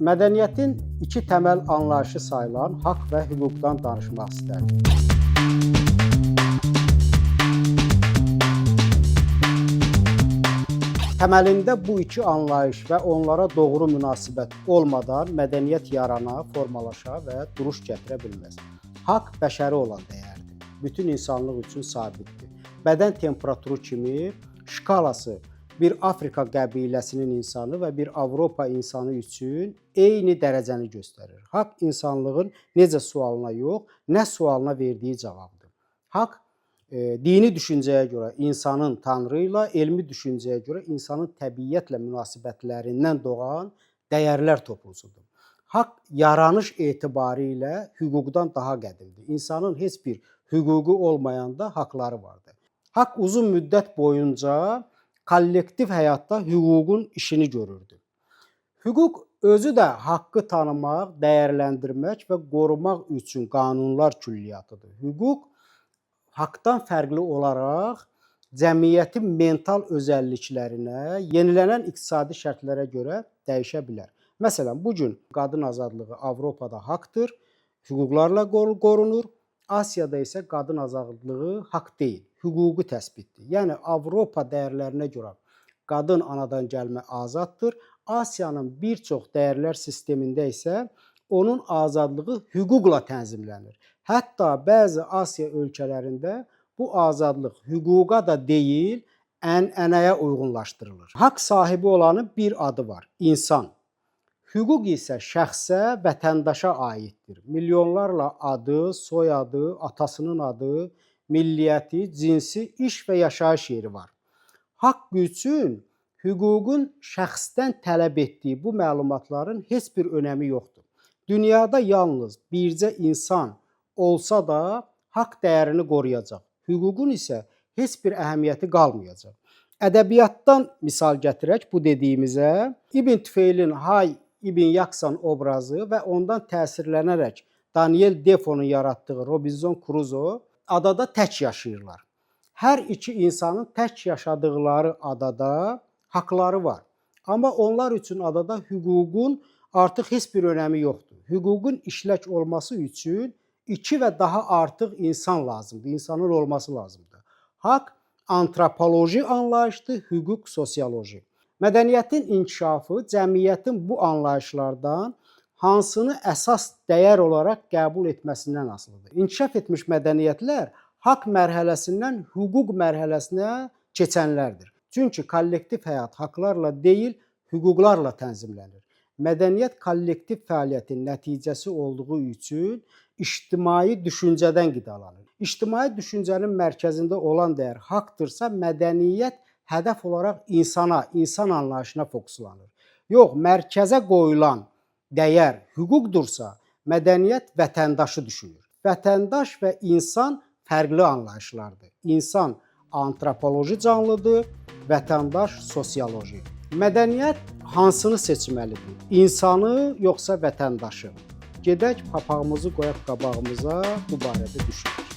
Mədəniyyətin iki təməl anlayışı sayılan haqq və hüquqdan danışmaq istərdim. Təməlində bu iki anlayış və onlara doğru münasibət olmadan mədəniyyət yarana, formalaşa və duruş gətirə bilməz. Haqq bəşəri olan dəyərdir. Bütün insanlıq üçün sabitdir. Bədən temperaturu kimi şkalası bir Afrika qəbiləsinin insanı və bir Avropa insanı üçün eyni dərəcəni göstərir. Haqq insanlığın necə sualına yox, nə sualına verdiyi cavabdır. Haqq dini düşüncəyə görə insanın Tanrı ilə, elmi düşüncəyə görə insanın təbiətlə münasibətlərindən doğan dəyərlər toplusudur. Haqq yaranış etibarilə hüquqdan daha qədimdir. İnsanın heç bir hüququ olmayanda haqları vardır. Haqq uzun müddət boyunca kollektiv həyatda hüququn işini görürdü. Hüquq özü də haqqı tanımaq, dəyərləndirmək və qorumaq üçün qanunlar külliyyatıdır. Hüquq haqdan fərqli olaraq cəmiyyətin mental özəlliklərinə, yenilənən iqtisadi şərtlərə görə dəyişə bilər. Məsələn, bu gün qadın azadlığı Avropada haqdır, hüquqlarla qorunur. Asiyada isə qadın azadlığı haqq deyil, hüquqi təsbitdir. Yəni Avropa dəyərlərinə görə qadın anadan gəlmə azaddır. Asiyanın bir çox dəyərlər sistemində isə onun azadlığı hüquqla tənzimlənir. Hətta bəzi Asiya ölkələrində bu azadlıq hüquqa da deyil, ənənəyə uyğunlaşdırılır. Haqq sahibi olanın bir adı var: insan. Hüquq isə şəxsə, vətəndaşa aiddir. Milyonlarla adı, soyadı, atasının adı, milliyyəti, cinsi, iş və yaşayış yeri var. Haqq üçün hüququn şəxsdən tələb etdiyi bu məlumatların heç bir önəmi yoxdur. Dünyada yalnız bircə insan olsa da haqq dəyərini qoruyacaq. Hüququn isə heç bir əhəmiyyəti qalmayacaq. Ədəbiyyatdan misal gətirək bu dediyimizə. İbn Tüfeylin Hay İbn Yaksan obrazı və ondan təsirlənərək Daniel Defoe'nun yaratdığı Robinson Crusoe adada tək yaşayırlar. Hər iki insanın tək yaşadıqları adada haqları var. Amma onlar üçün adada hüququn artıq heç bir önəmi yoxdur. Hüququn işlək olması üçün iki və daha artıq insan lazımdır. İnsanın olması lazımdır. Haqq antropoloji anlayışdır, hüquq sosioloji. Mədəniyyətin inkişafı cəmiyyətin bu anlayışlardan hansını əsas dəyər olaraq qəbul etməsindən asılıdır. İnkişaf etmiş mədəniyyətlər haqq mərhələsindən hüquq mərhələsinə keçənlərdir. Çünki kollektiv həyat haqlarla deyil, hüquqlarla tənzimlənir. Mədəniyyət kollektiv fəaliyyətin nəticəsi olduğu üçün ictimai düşüncədən qidalanır. İctimai düşüncənin mərkəzində olan dəyər haqdırsa, mədəniyyət hədəf olaraq insana, insan anlayışına fokuslanır. Yox, mərkəzə qoyulan dəyər hüquqdursa, mədəniyyət vətəndaşı düşünür. Vətəndaş və insan fərqli anlayışlardır. İnsan antropoloji canlıdır, vətəndaş sosioloji. Mədəniyyət hansını seçməlidir? İnsanı yoxsa vətəndaşı? Gedək papağımızı qoyaq qabağımıza, bu barədə düşünək.